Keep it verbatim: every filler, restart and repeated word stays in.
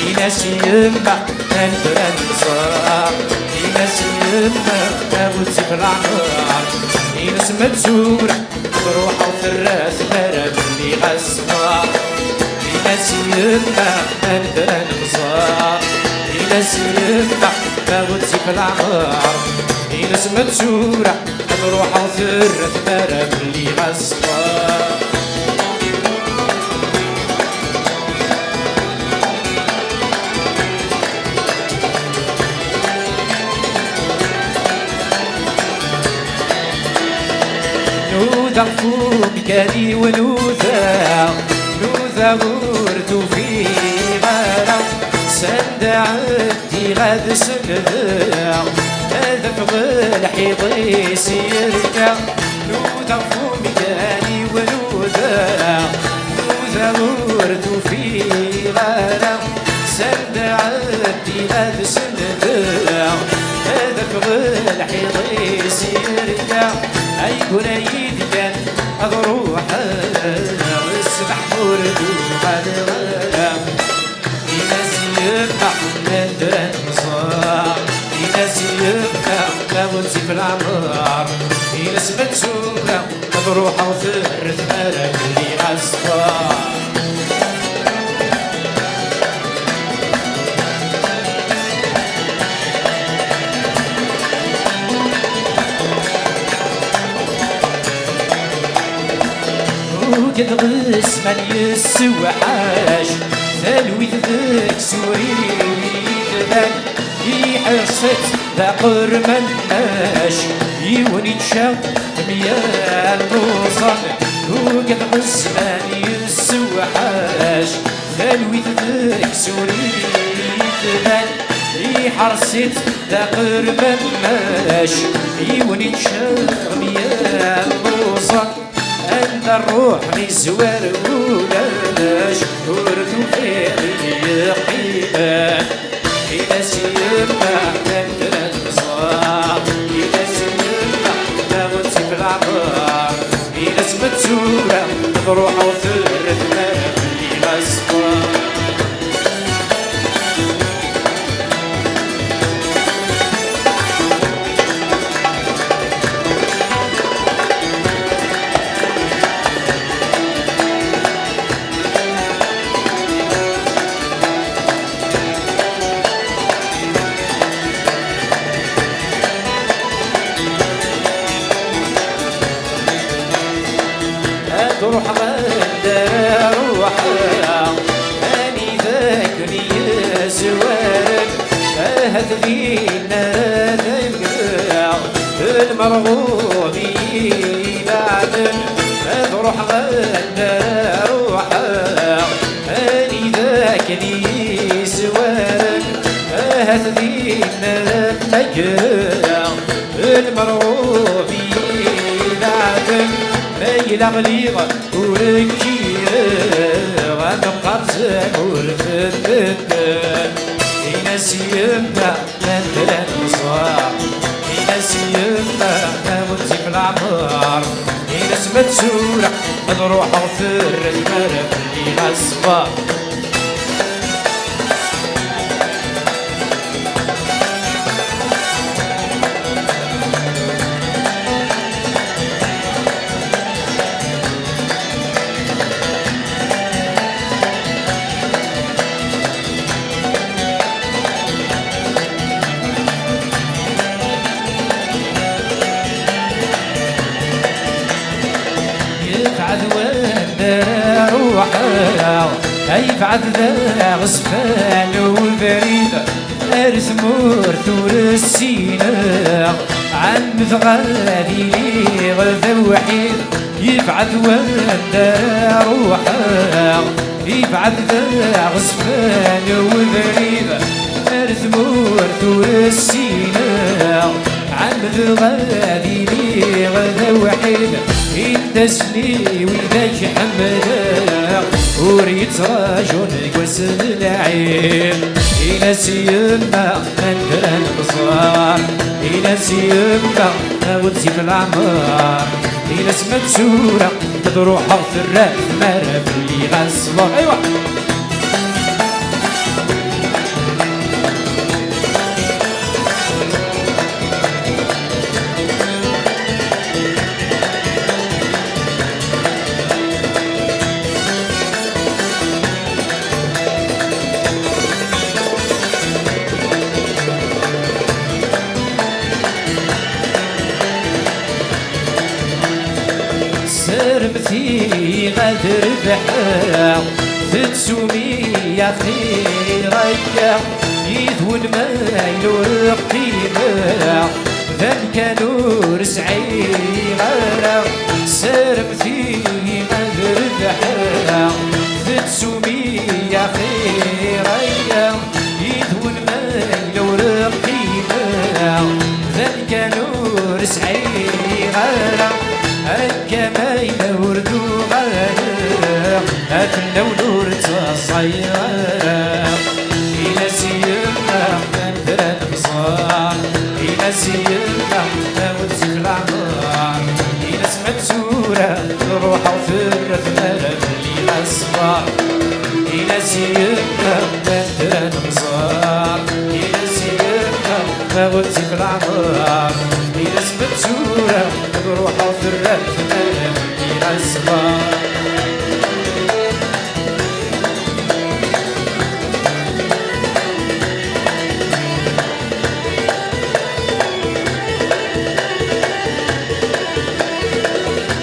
Ini-as i yemma, anda nẓer. Ini-as i yemma, a bu ttif leɛmer. Ini-as ma d tura, truḥ terra tmara belli ɣas ṣber. Ini-as i yemma, anda nẓer. Ini-as i yemma, a bu ttif leɛmer. Ini-as ma d tura, ad ruḥeɣ terra tmara belli ɣas ṣber. Nudaɣ f umkan-iw nudaɣ, nudaɣ ur tufiɣ ara sanda Diɣ ad selbeɣ, ad afeɣ lḥiḍ-is yerka. Nudaɣ f umkan-iw nudaɣ, nudaɣ ur tufiɣ ara sanda ɛeddiɣ ad selbeɣ, ad afeɣ lḥiḍ-is yerka. Ay gura yid-kan ad ruḥeɣ, ṣṣbeḥ ur d-uɣaleɣ ara. Ini-as i yemma, anda nẓer. Ini-as i yemma, a bu ttif leɛmer. Ini-as ma d tura, ad ruḥeɣ terra tmara belli ɣas ṣber. Ugadeɣ zzman yessewḥac, talwit deg-s ur iyi-tban, iḥers-itt d aqermannac, yiwen ičča mya n uẓan. Ugadeɣ zzman yessewḥac, talwit deg-s ur iyi-tban, iḥers-itt d aqermannac, yiwen ičča mya n uẓan. Anda rruḥ mi zwar ulac, ur tufiɣ i yeqqimen. Ini-as i yemma, anda nẓer. Ini-as i yemma, ma ɣ-ttif leɛmer. Ini-as ma d tura, ad ruḥeɣ terra tmara belli ɣas ṣber. Ad ruḥeɣ anda ara ruḥeɣ, anida akken i yi-zwaren, ahat dinna ara d-amneɣ lmerɣub i yi-ibeɛden. Ad ruḥeɣ anda ara ruḥeɣ, anida akken i yi-zwaren, ahat dinna ara mmagreɣ lmerɣub i yi-ibeɛden. Ma yella ɣliɣ ur kkireɣ, ad neqqerẓ amur n medden. Ini-as i yemma, anda nẓer. Ini-as i yemma, a bu ttif leɛmer. Ini-as ma d tura, ad ruḥeɣ terra tmara belli ɣas ṣber. Yebɛed wanda ara ruḥeɣ, ay yebɛed d aɣezfan ubrid. Ar tmurt ur ssineɣ, ɛemmdeɣ ad iliɣ d awḥid. Yebɛed wanda ara ruḥeɣ, yebɛed d aɣezfan ubrid. Ar tmurt ur ssineɣ, ɛemmdeɣ ad iliɣ d awḥid. Indasen-iw i d ak-ḥemmleɣ, ur yettraǧun deg wass n lɛid. Ini-as i yemma, anda nẓer. Ini-as i yemma, a bu ttif leɛmer. Ini-as ma d tura, ad ruḥeɣ terra tmara belli ɣas ṣber. Aywa! Ad rebḥeɣ, tettum-iyi axir akka, yid-wen ma yella ur qqimeɣ, d amkan ur sɛiɣ ara, sermet-iyi ad rebḥeɣ, tettum-iyi axir akka, yid-wen ma yella ur qqimeɣ, d amkan ur sɛiɣ ara, akka ma yella ur d-uɣaleɣ, ad fell-awen ur ttaẓayeɣ ara. Ini-as i yemma ma nefra nemẓer, ini-as i yemma ma ur tif leɛmer, ini-as ma d tura truḥeɣ terra tmara fell-i aṣber. Ini-as i yemma ma nefra nemẓer, ini-as i yemma ma ur tif leɛmer, ini-as ma d tura truḥeɣ terra tmara fell-i aṣber.